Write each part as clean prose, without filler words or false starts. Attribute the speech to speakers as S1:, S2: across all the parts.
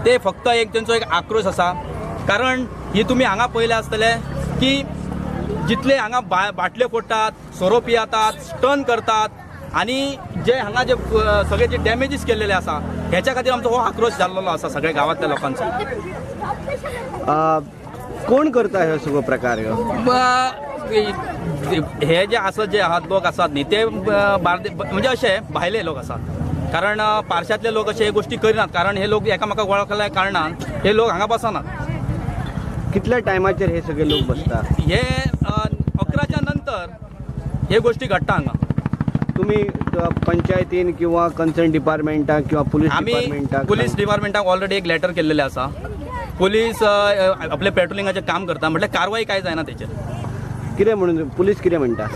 S1: ते फक्त एक तेंचो एक आक्रोश आसा. कारण ही तुमी हांगा पळयले आसतले की जितले हांगा बाटल्यो फोडटात, सोरो पियेतात, स्टन करतात आनी जे हांगा जे सगळे जे डॅमेजीस केल्लेले आसा हेच्या खातीर आमचो हो आक्रोश जाल्लो आसा सगळ्या गांवांतल्या लोकांचो.
S2: कोण करता हे सगळो प्रकार?
S1: हे जे आसा जे आहात लोक आसात न्ही ते म्हणजे अशे भायले लोक आसात. कारण पारशांतले लोक अशे हे गोष्टी करिनात, कारण हे लोक एकामेकाक वळखल्या कारणान हे लोक हांगा बसनात.
S2: कितल्या टायमाचेर हे सगळे लोक बसतात?
S1: हे 11च्या नंतर हे गोष्टी घडटा हांगा.
S2: तुम्ही पंचायतीन किंवा कन्सर्न डिपार्टमेंटाक किंवा पुलीस डिपार्टमेंटाक?
S1: पुलीस डिपार्टमेंटाक ऑलरेडी एक लेटर केल्लेले आसा. पुलीस आपले पेट्रोलिंगाचें काम करता, म्हटल्यार कारवाई काय जायना तेचेर.
S2: कितें म्हणून पुलीस कितें म्हणटा?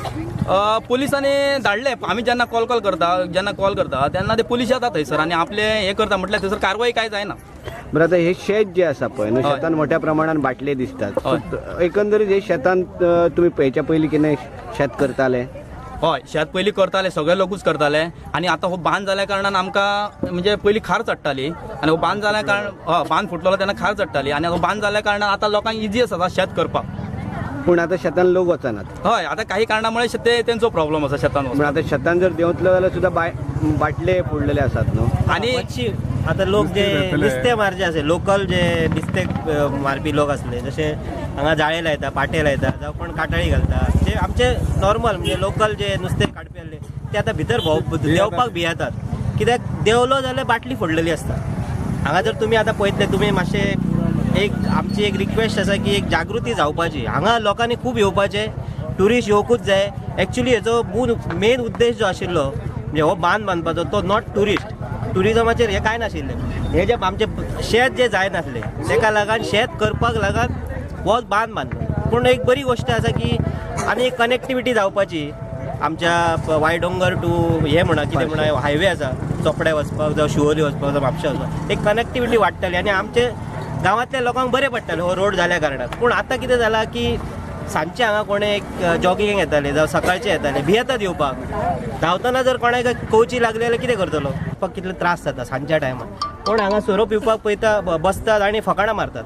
S1: पुलिसांनी धाडले, आमी जेन्ना कॉल करता तेन्ना ते पुलीस येता थंयसर आनी आपले हे करता, म्हटल्यार थंयसर कारवाई काय जायना.
S2: बरं, आतां हे शेत जे आसा पळय न्हू, शेतान मोठ्या प्रमाणान बाटले दिसतात. एकंदरीत हे शेतान तुमी हेच्या पयलीं कितें शेत करताले?
S1: हय, शेत पयलीं करताले, सगळे लोकूच करताले. आनी आतां हो बांद जाल्या कारणान आमकां म्हणजे पयलीं खार चडटाली आनी हो बांद जाल्या कारण हय बांद फुटलेलो तेन्ना खार चडटाली आनी हो बांद जाल्या कारणान आतां लोकांक इजी आसा शेत करपाक.
S2: पूण आतां शेतान लोक वचनात.
S1: हय, आतां काही कारणामुळे ते तेंचो प्रॉब्लम आसा शेतान.
S2: पूण आतां शेतान जर देंवतलो जाल्यार सुद्दां बाटले फोडलेले आसात न्हू.
S1: आनी
S3: आतां लोक जे नुस्तें मारचे आसले, लोकल जे नुस्तें मारपी लोक आसले, जशे हांगा जाळे लायता, पाटे लायता, जावं कोण काटाळी घालता, जे आमचे नॉर्मल म्हणजे लोकल जे नुस्तें काडपी आसले ते आतां भितर देंवपाक भियेतात. कित्याक देंवलो जाल्यार बाटली फोडलेली आसता. हांगा जर तुमी आतां पळयतले, तुमी मातशें एक आमची एक रिक्वेस्ट आसा की एक जागृती जावपाची. हांगा लोकांनी खूब येवपाचें, ट्युरिस्ट येवकूच जाय. एक्चुली हेचो मेन उद्देश जो आशिल्लो म्हणजे हो बांद बांदपाचो, तो not tourist, ट्युरिजमाचेर हें कांय नाशिल्लें. हे जे आमचें शेत जें जायनासलें तेका लागून शेत करपाक लागून हो बांद बांदलो. पूण एक बरी गोश्ट आसा की आनी एक कनेक्टिविटी जावपाची आमच्या वायडोंगर टू हे म्हणा कितें म्हणा हायवे आसा, चोपड्या वचपाक जावं शिवोली वचपाक जावं म्हापशा वचपाक एक कनेक्टिविटी वाडटली आनी आमचे गांवांतल्या लोकांक बरें पडटलें हो रोड जाल्या कारणान. पूण आतां कितें जालां की सांजचे हांगा कोणे एक जॉगिंग येताले जावं सकाळचे येताले, भियेतात येवपाक. धांवतना जर कोणाक कवची लागली जाल्यार कितें करतलो? कितले त्रास जाता सांजच्या टायमार. कोण हांगा सोरो पिवपाक पळयता, बसतात आनी फकाणां मारतात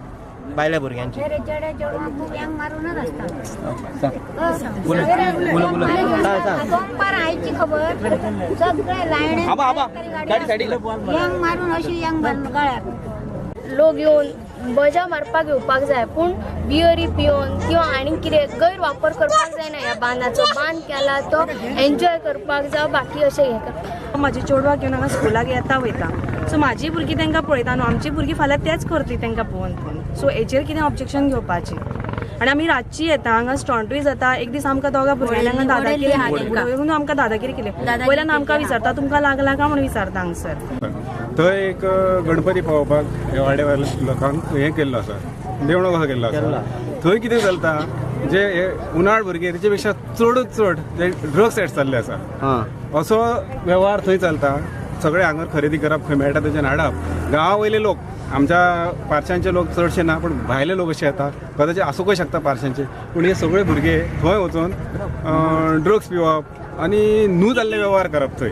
S3: बायल्या भुरग्यांची.
S4: लोक येवन मजा मारपाक येवपाक जाय, पूण बियरी पिवन किंवा आनी कितें गैरवापर करपाक जायना. ह्या बांदाचो बांद केला तो एन्जॉय करपाक जावं, बाकी अशें हें करपाक.
S5: म्हाजी चेडवाक घेवन हांगा स्कुलाक येता वयता, सो म्हाजी भुरगीं तांकां पळयता न्हू, आमची भुरगीं फाल्यां तेंच करतली तांकां पळोवन पळोवन. सो हेचेर कितें ऑब्जेक्शन घेवपाचें. आनी आमी रातची येता, हांगा स्टंटूय जाता. एक दीस आमकां दोगां भुरग्यांनी हांगा दादागिरी आमकां दादागिरी केली, वयल्यान आमकां विचारता तुमकां लागला काय म्हणून विचारता हांगसर.
S6: थंय एक गणपती पावोवपाक वाड्या वयल्या लोकांक हें केल्लो आसा, देवणो कसो केल्लो आसा. थंय कितें चलता, जे हे उनाळ भुरगे तेचे पेक्षा चडूच चड जे ड्रग्स एड जाल्ले आसा असो वेव्हार थंय चलता. सगळे हांगर खरेदी करप, खंय मेळटा तेच्यान हाडप. गांवा वयले लोक, आमच्या पारशांचे लोक चडशे ना, पूण भायले लोक अशे येता, कदाचित आसूंकय शकता पारशांचे, पूण हे सगळे भुरगे थंय वचून ड्रग्स पिवप आनी न्हू जाल्ले वेव्हार करप थंय.